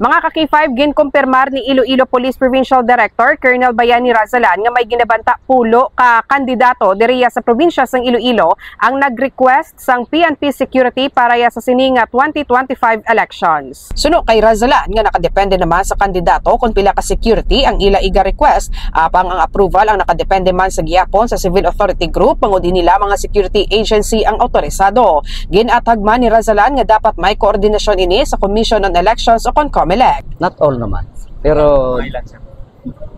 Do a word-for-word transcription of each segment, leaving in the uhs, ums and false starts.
Mga ka-K five, ginkumpirmar ni Iloilo Police Provincial Director Colonel Bayani Razalan nga may ginabanta pulo ka kandidato diriya sa probinsya sang Iloilo ang nag-request sang P N P security para ya sa sini nga twenty twenty-five elections. Suno kay Razalan nga nakadepende naman sa kandidato kon pila ka security ang ila iga-request, apang ang approval ang nakadepende man sa gihapon sa civil authority group, bangod ini lamang nga security agency ang autorisado. Gin-athag man ni Razalan nga dapat may koordinasyon ini sa Commission on Elections o kon COMELEC. Not all naman. Pero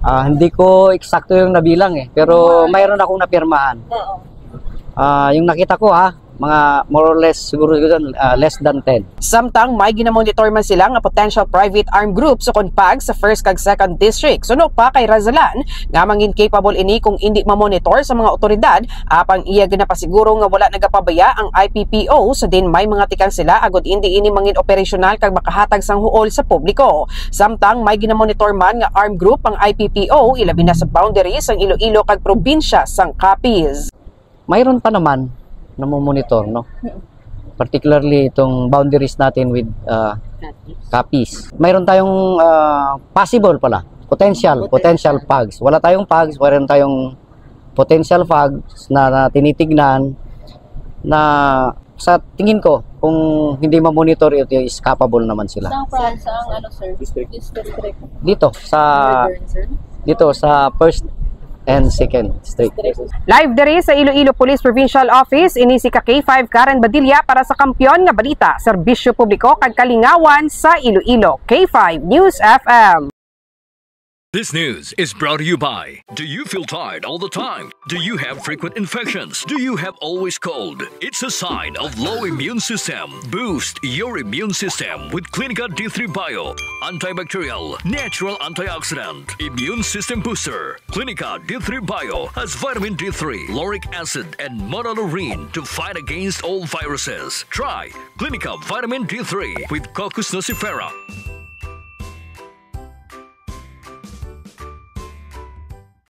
ah, hindi ko eksakto yung nabilang eh. Pero mayroon akong napirmahan. Oo. Ah, yung nakita ko ha, mga more or less siguro yun, ah, less than ten. Samtang may ginamonitor man sila nga potential private armed groups o kon pag sa first kag second district. Suno pa kay Razalan nga mangin capable ini kung indi mamonitor sa mga otoridad, apang iya ginapasiguro nga wala nagapabaya ang I P P O sa din may mga tikang sila agud indi ini mangin operasyonal kag makahatag sang huol sa publiko. Samtang may ginamonitor man nga armed group ang I P P O, ilabi na sa boundary sang Iloilo kag probinsya sang Capiz. Mayroon pa naman namomonitor, no? Particularly itong boundaries natin with uh, Capiz. Mayroon tayong uh, possible pala, potential, potential pags. Wala tayong pags, mayroon tayong potential pags na, na tinitignan na sa tingin ko, kung hindi ma-monitor, it is capable naman sila. Saan, saan, ano, sir? District. District. Dito sa Northern, sir? Dito sa first and second district. Live diri sa Iloilo Police Provincial Office, ini si ka K five Karen Badilla para sa Kampiyon nga Balita, Serbisyo Publiko kag Kalingawan sa Iloilo. K five News F M. This news is brought to you by. Do you feel tired all the time? Do you have frequent infections? Do you have always cold? It's a sign of low immune system. Boost your immune system with Clinica D three Bio. Antibacterial, natural antioxidant, immune system booster. Clinica D three Bio has vitamin D three, lauric acid, and monolaurin to fight against all viruses. Try Clinica Vitamin D three with Cocos nucifera.